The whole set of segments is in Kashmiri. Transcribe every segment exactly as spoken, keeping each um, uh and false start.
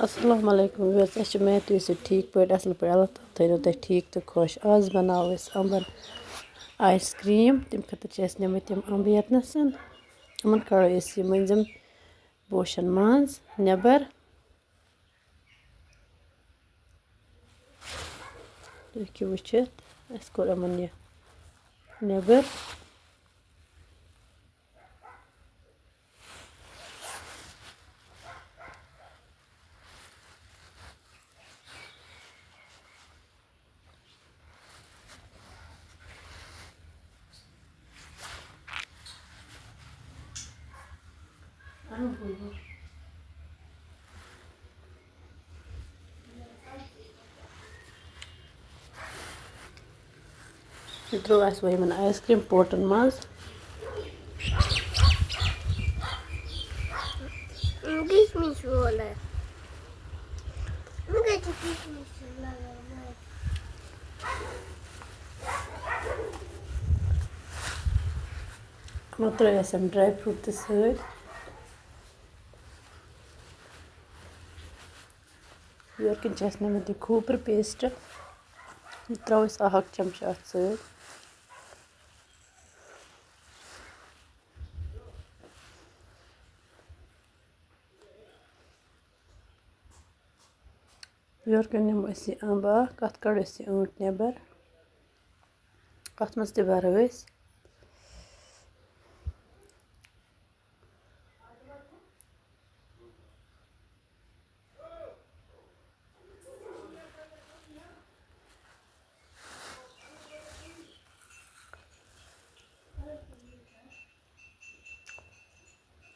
السلام علیکم ویورز، أسۍ چھِ اُمید تُہۍ ٲسِو ٹھیٖک پٲٹھۍ، اَصٕل پٲٹھۍ۔ اللہ تعالیٰ تھٲینو تۄہہِ ٹھیٖک تہٕ خۄش۔ آز بَناوو أسۍ اَمبَن آیِس کرٛیٖم۔ تَمہِ خٲطرٕ چھِ اَسہِ نِمٕتۍ یِم اَمبہٕ ییٚتنَس۔ یِمَن کَڑو أسۍ یہِ مٔنٛزِم پوشَن منٛز نٮ۪بَر۔ تُہۍ ہیٚکِو وٕچھِتھ، اَسہِ کوٚڑ یِمَن یہِ نٮ۪بَر۔ یہِ ترٛوو اَسہِ وۄنۍ یِمَن آیِس کرٛیٖم پوٹَن منٛز۔ کِشمِش وول ہے۔ مےٚ گٔے چھِ کِشمِش لَگان۔ وۄنۍ ترٛٲے اَسہِ یِم ڈرٛاے فرٛوٗٹ تہِ سۭتۍ۔ یورٕ کِنۍ چھِ اَسہِ نِمٕتۍ یہِ کھوٗپرٕ پیسٹ۔ یہِ ترٛاوو أسۍ اَکھ اَکھ چَمچہٕ اَتھ سۭتۍ۔ یورٕ کِنۍ نِمو أسۍ یہِ اَمبہٕ اَکھ، اَتھ کَڑو أسۍ یہِ ٲنٛٹ نٮ۪بَر۔ اَتھ منٛز تہِ بَرو أسۍ۔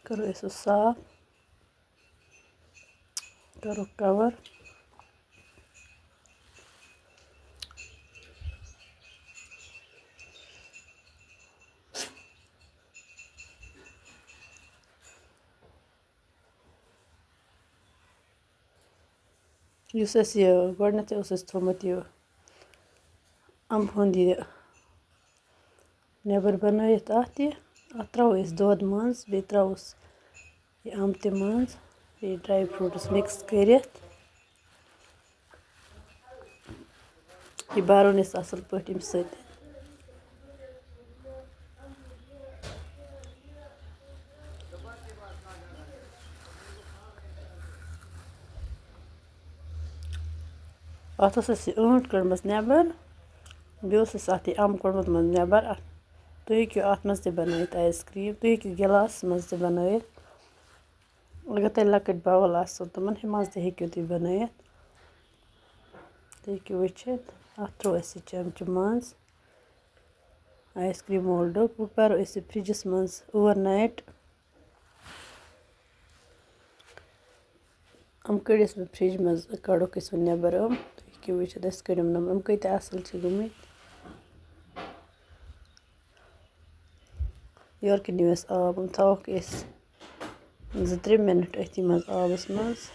کَرو أسۍ سُہ صاف، کَرو کَوَر۔ یُس اَسہِ یہِ گۄڈٕنٮ۪تھٕے اوس اَسہِ تھوٚومُت یہِ اَمبہٕ ہُنٛد یہِ نٮ۪بَر بَنٲیِتھ اَتھ یہِ، اَتھ ترٛاوو أسۍ دۄد منٛز، بیٚیہِ ترٛاووس یہِ اَمبہٕ تہِ منٛز، بیٚیہِ ڈرٛاے فرٛوٗٹٕس مِکٕس کٔرِتھ۔ یہِ بَرُن أسۍ اَصٕل پٲٹھۍ اَمہِ سۭتۍ۔ اَتھ ٲس اَسہِ یہِ ٲنٛٹ کٔڑمٕژ نٮ۪بَر، بیٚیہِ اوس اَسہِ اَتھ یہِ اَمبہٕ کوٚڑمُت منٛز نٮ۪بَر۔ اَتھ، تُہۍ ہیٚکِو اَتھ منٛز تہِ بَنٲیِتھ آیِس کرٛیٖم، تُہۍ ہیٚکِو گِلاسَس منٛز تہِ بَنٲیِتھ۔ اگر تۄہہِ لۄکٕٹۍ باوُل آسَن، تِمَن منٛز تہِ ہیٚکِو تُہۍ بَنٲیِتھ۔ تُہۍ ہیٚکِو وٕچھِتھ، اَتھ ترٛوو اَسہِ یہِ چَمچہٕ منٛز آیِس کرٛیٖم مولڈُک۔ وۄنۍ کَرو أسۍ یہِ فرٛجَس منٛز اوٚوَر نایِٹ۔ یِم کٔڑۍ اَسہِ وۄنۍ فرٛج منٛز، کَڑوکھ أسۍ وۄنۍ نٮ۪بَر یِم۔ تُہۍ ہیٚکِو وٕچھِتھ، أسۍ کٔڑۍ یِم نٮ۪بَر۔ یِم کۭتیٛاہ اَصٕل چھِ گٔمٕتۍ۔ یورٕ کِنۍ نِیو اَسہِ آب، یِم تھاووکھ أسۍ زٕ ترٛےٚ مِنَٹ أتھی منٛز آبَس منٛز۔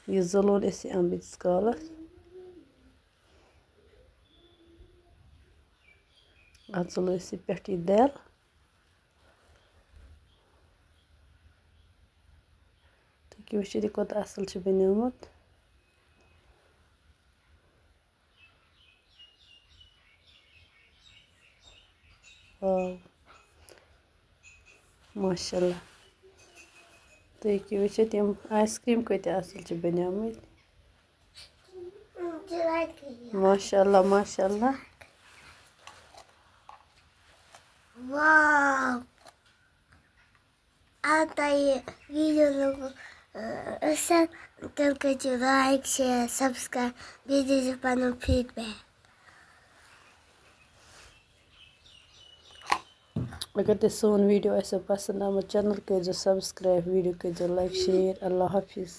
یہِ زٕلون أسۍ یہِ اَمبہٕ ییٖتِس کالَس۔ اَتھ زٕلو أسۍ یہِ پٮ۪ٹھٕ یہِ دٮ۪ل۔ تُہۍ ہیٚکِو وٕچھِتھ، یہِ کوٗتاہ اَصٕل چھُ بَنیومُت۔ واو، ماشاء اللہ۔ تُہۍ ہیٚکِو وٕچھِتھ، یِم آیِس کرٛیٖم کۭتیٛاہ اَصٕل چھِ بَنیمٕتۍ۔ ماشاء اللہ، ماشاء اللہ۔ واو۔ اگر تۄہہِ یہِ ویٖڈیو لوٚگوُ، اَ، اَصٕل، تیٚلہِ کٔرۍزیو لایِک، شِیَر، سَبسکرٛایِب، بیٚیہِ دیٖزیو پَنُن فیٖڈبیک۔ اگر تۄہہِ سون ویٖڈیو آسیو پَسنٛد آمُت، چَنَل کٔرۍزیو سَبسکرٛایِب، ویٖڈیو کٔرۍزیو لایِک، شِیَر۔ اللہ حافظ۔